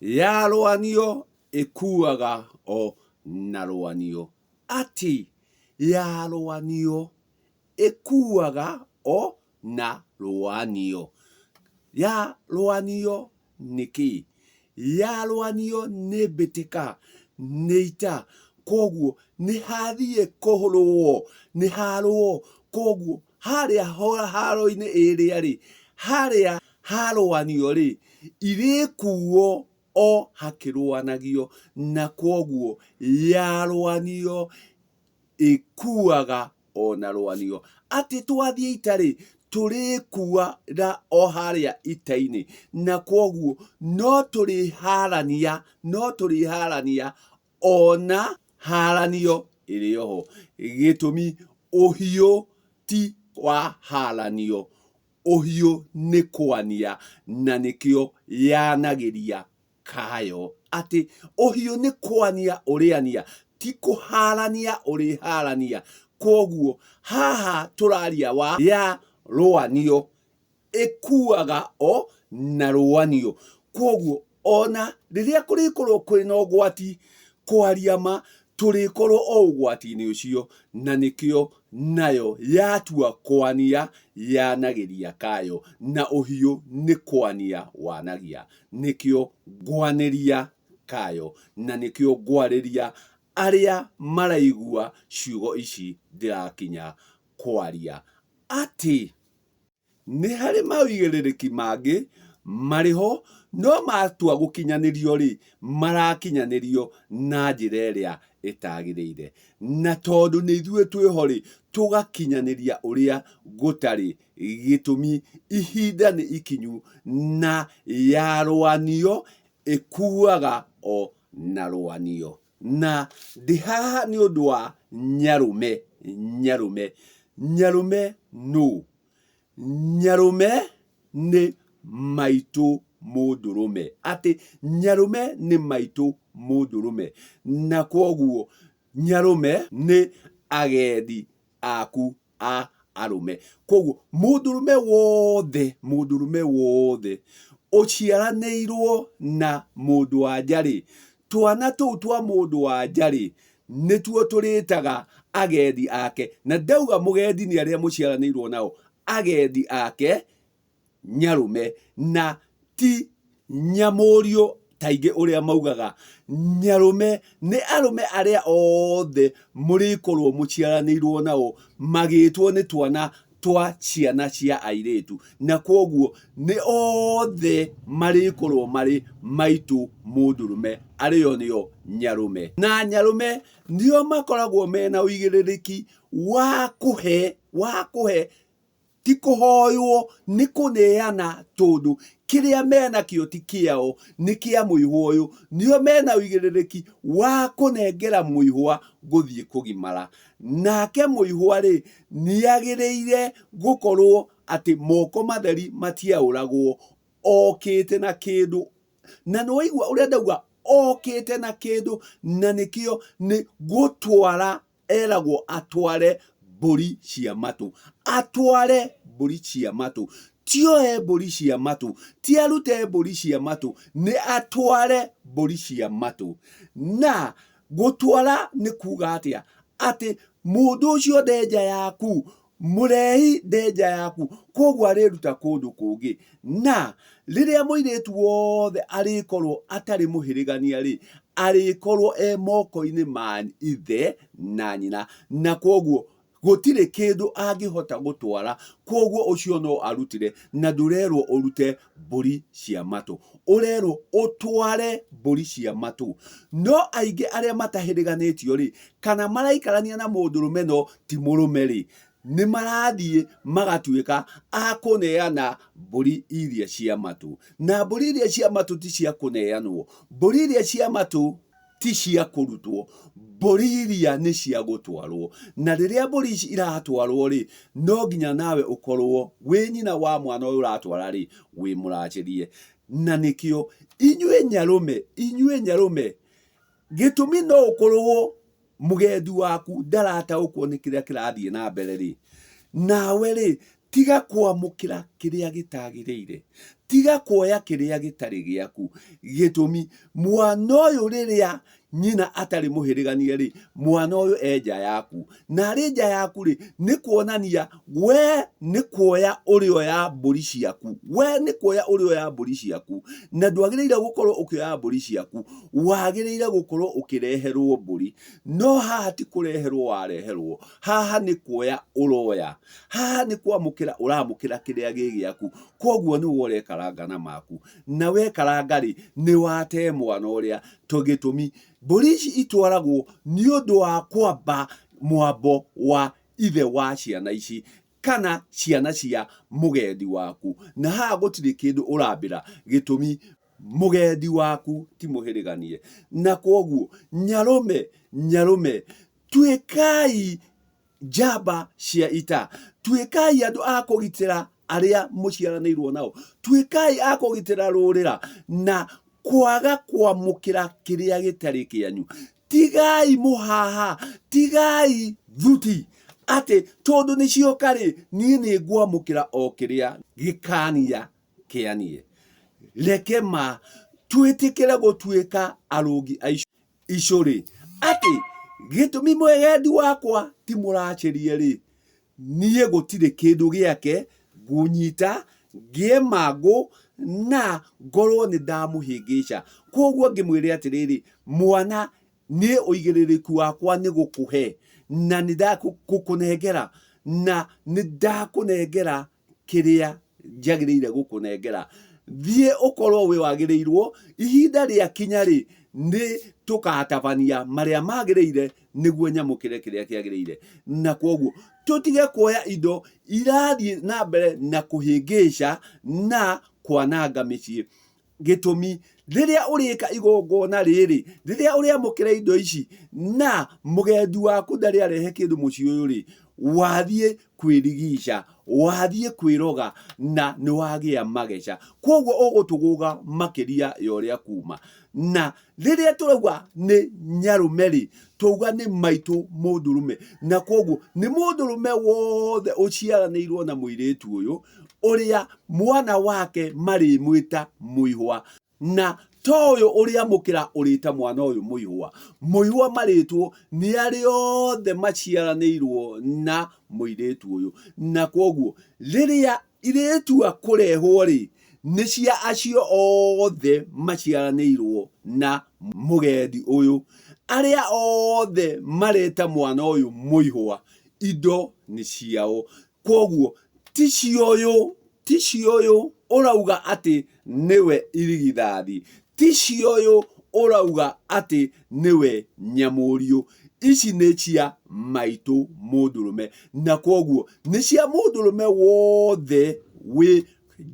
Ya rwanio ĩkuaga o na rwanio. Atĩ ya rwanio ĩkuaga o na rwanio. Ya rwanio nĩ kĩĩ? Ya rwanio nĩ mbĩtĩka, nĩ ita, kwoguo nĩ hathiĩ kũrũo, nĩ harũo, kwoguo harĩa haro-inĩ ĩrĩa rĩ, harĩa harũanio rĩ, irĩkuo o hakĩrũanagio, na kwoguo yarũanio ĩkuaga o na rwanio. Atĩ twathiĩ ita-rĩ, tũrĩkuaga o harĩa ita-inĩ, na kwoguo no tũrĩharania, no tũrĩharania o na haranio ĩrĩ oho. Gĩtũmi, ũhiũ ti wa haranio, ũhiũ nĩ kwania, na nĩkĩo yanagĩria kayo atĩ ũhiũ nĩ kwania ũrĩania ti kũharania ũrĩharania. Kwoguo haha tũraria wa ya rũanio ĩkuaga o na rũanio. Kwoguo ona rĩrĩa kũrĩkorwo kwĩna ũgwati kwaria ma tũrĩkorwo o ũgwati-inĩ ũcio na nĩkĩo nayo yatua kwania yanagĩria kayo na ũhiũ nĩ kwania wanagia. Nĩkĩo ngwanĩria kayo na nĩkĩo ngwarĩria arĩa maraigua ciugo ici ndĩrakinya kwaria atĩ nĩ harĩ maũigĩrĩrĩki mangĩ marĩ ho no matua gũkinyanĩrio rĩ, marakinyanĩrio na njĩra ĩrĩa ĩtagĩrĩire. Na tondũ nĩ ithuĩ twĩho rĩ, tũgakinyanĩria ũrĩa gũtarĩ. Gĩtũmi ihinda nĩ ikinyu na yarũanio ĩkuaga o na rũanio. Na ndĩ haha nĩ ũndũ wa nyarũme, nyarũme. Nyarũme nũ? Nyarũme nĩ maitũ mũndũrũme. Atĩ nyarũme nĩ maitũ mũndũrũme. Na kwoguo nyarũme nĩ agendi aku a arũme. Kwoguo mũndũrũme wothe, mũndũrũme wothe ũciaranĩirwo na mũndũ wa nja rĩ, twana tũu twa mũndũ wa nja rĩ, nĩtuo tũrĩtaga agendi ake. Na ndauga mũgendi nĩ arĩa mũciaranĩirwo nao, agendi ake nyarũme na ti nyamũriũ ta aingĩ ũrĩa maugaga. Nyarũme nĩ arũme arĩa othe mũrĩkorwo mũciaranĩirwo nao magĩtwo nĩ twana twa ciana cia airĩtu, na kwoguo nĩ othe marĩkorwo marĩ maitũ mũndũrũme arĩo nĩo nyarũme. Na nyarũme nĩo makoragwo mena ũigĩrĩrĩki wa kũhe, wa kũhe ti kũhoywo nĩ kũneana tondũ kĩrĩa menakĩo ti kĩao nĩ kĩa mũihwa ũyũ nĩo mena ũigĩrĩrĩki wa kũnengera mũihwa gũthiĩ kũgimara nake mũihwa rĩ nĩagĩrĩire gũkorwo atĩ moko matheri matiaũragwo okĩte na kĩndũ na nĩwaigua ũrĩa ndauga okĩte na kĩndũ na nĩkĩo nĩ gũtwara eragwo atware mbũri cia matũ, atware mbũri cia matũ, ti oe mbũri cia matũ, ti arute mbũri cia matũ, nĩ atware mbũri cia matũ. Na gũtwara nĩ kuga atĩa? Atĩ mũndũ ũcio ndenja yaku Mũrehi ndenja yaku, kwoguo arĩruta kũndũ kũngĩ. Na rĩrĩa mũirĩtu wothe arĩkorwo atarĩ mũhĩrĩgania-rĩ, arĩkorwo e moko-inĩ ma ithe na nyina, na kwoguo gũtirĩ kĩndũ angĩhota gũtwara, kwoguo ũcio no arutire, na ndũrerwo ũrute mbũri cia matũ, ũrerwo ũtware mbũri cia matũ. No aingĩ arĩa matahĩrĩganĩtio-rĩ, kana maraikarania na mũndũrũme no ti mũrũme-rĩ, nĩ marathiĩ magatuĩka a kũneana mbũri iria cia matũ. Na mbũri iria cia matũ ti cia kũneanwo, mbũri iria cia matũ ti cia kũrutwo, mbũri iria nĩ cia gũtwarwo. Na rĩrĩa mbũri ici iratwarwo-rĩ, no nginya nawe ũkorwo wĩ nyina wa mwana ũyũ ũratwara-rĩ, wĩ mũracĩrie. Na nĩkĩo inyuĩ nyarũme, inyuĩ nyarũme, gĩtũmi no ũkorwo mũgendi waku ndarataũkwo nĩ kĩrĩa kĩrathiĩ na mbere rĩ, nawe rĩ, tiga kwamũkĩra kĩrĩa gĩtagĩrĩire. Tiga kuoya kĩrĩa gĩtarĩ gĩaku. Gĩtũmi, mwana ũyũ rĩrĩa nyina atarĩ mũhĩrĩganie rĩ, mwana ũyũ e nja yaku. Na arĩ nja yaku rĩ, nĩ kuonania we nĩ kuoya ũrĩoya mbũri ciaku. We nĩ kuoya ũrĩoya mbũri ciaku. Na ndwagĩrĩire gũkorwo ũkĩoya mbũri ciaku, wagĩrĩire gũkorwo ũkĩreherwo mbũri. No haha ti kũreherwo wareherwo, haha nĩ kuoya ũroya. Haha nĩ kwamũkĩra ũramũkĩra kĩrĩa gĩ gĩaku. Koguo nĩwe ũrekaranga na maku. Na wekaranga rĩ, nĩ wate mwana ũrĩa. To gĩtũmi, mbũri ici itwaragwo nĩ ũndũ wa kwamba mwambo wa ithe wa ciana ici kana ciana cia mũgendi waku. Na haha gũtirĩ kĩndũ ũrambĩra gĩtũmi mũgendi waku ti mũhĩrĩganie. Na kwoguo nyarũme, nyarũme, tuĩkai njamba cia ita, tuĩkai andũ a kũgitĩra arĩa mũciaranĩirwo nao, tuĩkai a kũgitĩra rũrĩra na kwaga kwamũkĩra kĩrĩa gĩtarĩ kĩanyu. Tigai mũhaha, tigai thuti atĩ tondũ nĩ cioka rĩ, niĩ nĩ ngwamũkĩra o kĩrĩa gĩkania kĩanie. Reke ma twĩtĩkĩre gũtuĩka arũngi a icũrĩ atĩ gĩtũmi mwegendi wakwa ti mũracĩrie rĩ, niĩ gũtirĩ kĩndũ gĩake ngũnyita ngĩe mangũ na ngorwo nĩ ndamũhĩngĩca. Kwoguo ngĩmwĩre atĩrĩrĩ, mwana niĩ ũigĩrĩrĩku wakwa nĩ gũkũhe na nĩ ndakũnengera na nĩ ndakũnengera kĩrĩa njagĩrĩire gũkũnengera. Thiĩ ũkorwo wĩ wagĩrĩirwo, ihinda rĩakinya rĩ, nĩ tũkatabania marĩa magĩrĩire nĩguo nyamũkĩre kĩrĩa kĩagĩrĩire. Na kwoguo tũtige kuoya indo irathiĩ na mbere na kũhĩngĩca na kwananga mĩciĩ. Gĩtũmi, rĩrĩa ũrĩka igongona rĩrĩ, rĩrĩa ũrĩamũkĩra indo ici, na mũgendi waku ndarĩ arehe kĩndũ mũciĩ ũyũ rĩ, wathiĩ kwĩrigica, wathiĩ kwĩroga na nĩ wagĩa mageca. Kwoguo ũgũtũgũga makĩria ya ũrĩa kuma. Na rĩrĩa tũrauga nĩ nyarũme rĩ, twauga nĩ maitũ mũndũrũme. Na kwoguo nĩ mũndũrũme wothe ũciaranĩirwo na mũirĩtu ũyũ, ũrĩa mwana wake marĩmwĩta mũihwa. Na to ũyũ ũrĩamũkĩra ũrĩta mwana ũyũ mũihwa. Mũihwa marĩtwo nĩ arĩa othe maciaranĩirwo na mũirĩtu ũyũ. Na kwoguo rĩrĩa irĩtua kũrehwo-rĩ, nĩ cia acio othe maciaranĩirwo na mũgendi ũyũ. Arĩa othe mareta mwana ũyũ mũihwa, indo nĩ ciao. Kwoguo ti cia ũyũ, ti cia ũyũ ũrauga atĩ nĩwe irigithathi, ti cia ũyũ ũrauga atĩ nĩwe nyamũriũ. Ici nĩ cia maitũ mũndũrũme, na kwoguo nĩ cia mũndũrũme wothe wĩ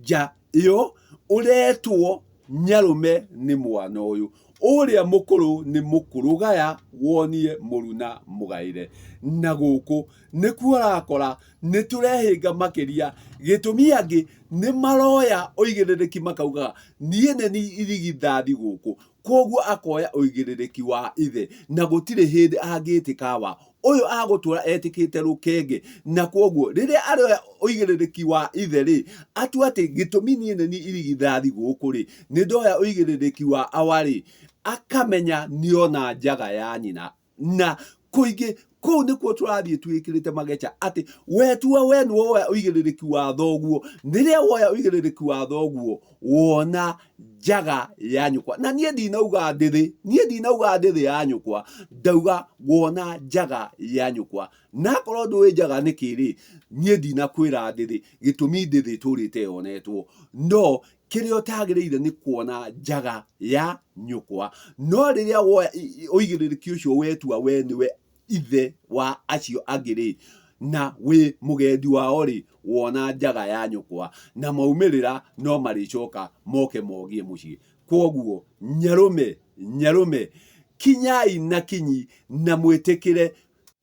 nja ĩyo ũretwo nyarũme nĩ mwana ũyũ. Ũrĩa mũkũrũ nĩ mũkũrũ gaya wonie mũruna mũgaĩre. Na gũkũ nĩkuo ũrakora nĩ tũrehĩnga makĩria, gĩtũmi angĩ nĩ maroya ũigĩrĩrĩki makaugaga niĩ nĩ niĩ irigithathi gũkũ, kwoguo akoya ũigĩrĩrĩki wa ithe na gũtirĩ hĩndĩ angĩtĩka awa ũyũ agũtũra etĩkĩte rũkenge, na kwoguo rĩrĩa aroya ũigĩrĩrĩki wa ithe rĩ, atua atĩ gĩtũmi niĩ nĩ niĩ irigithathi gũkũ rĩ, nĩ ndoya ũigĩrĩrĩki wa awa rĩ, akamenya nĩona njaga ya nyina. Na kũingĩ kũu nĩkuo tũrathiĩ twĩkĩrĩte mageca atĩ wetua we nĩwe woya ũigĩrĩrĩki wa thoguo, rĩrĩa woya ũigĩrĩrĩki wa thoguo wona njaga ya nyũkwa. Na niĩ ndinauga ndĩthĩ, niĩ ndinauga ndĩthĩ ya nyũkwa, ndauga wona njaga ya nyũkwa. Na akorwo ndũĩ njaga nĩ kĩ rĩ, niĩ ndinakwĩra ndĩthĩ, gĩtũmi ndĩthĩ ĩtũrĩte yonetwo. No kĩrĩa ũtagĩrĩire nĩ kuona njaga ya nyũkwa. No rĩrĩa woya ũigĩrĩrĩki ũcio wetua we nĩwe ithe wa acio angĩ rĩ, na wĩ mũgendi wao rĩ, wona njaga ya nyũkwa, na maumĩrĩra no marĩcoka moke mogie mũciĩ. Kwoguo nyarũme, nyarũme, kinyai na kinyi na mwĩtĩkĩre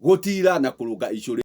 gũtira na kũrũnga icũrĩ.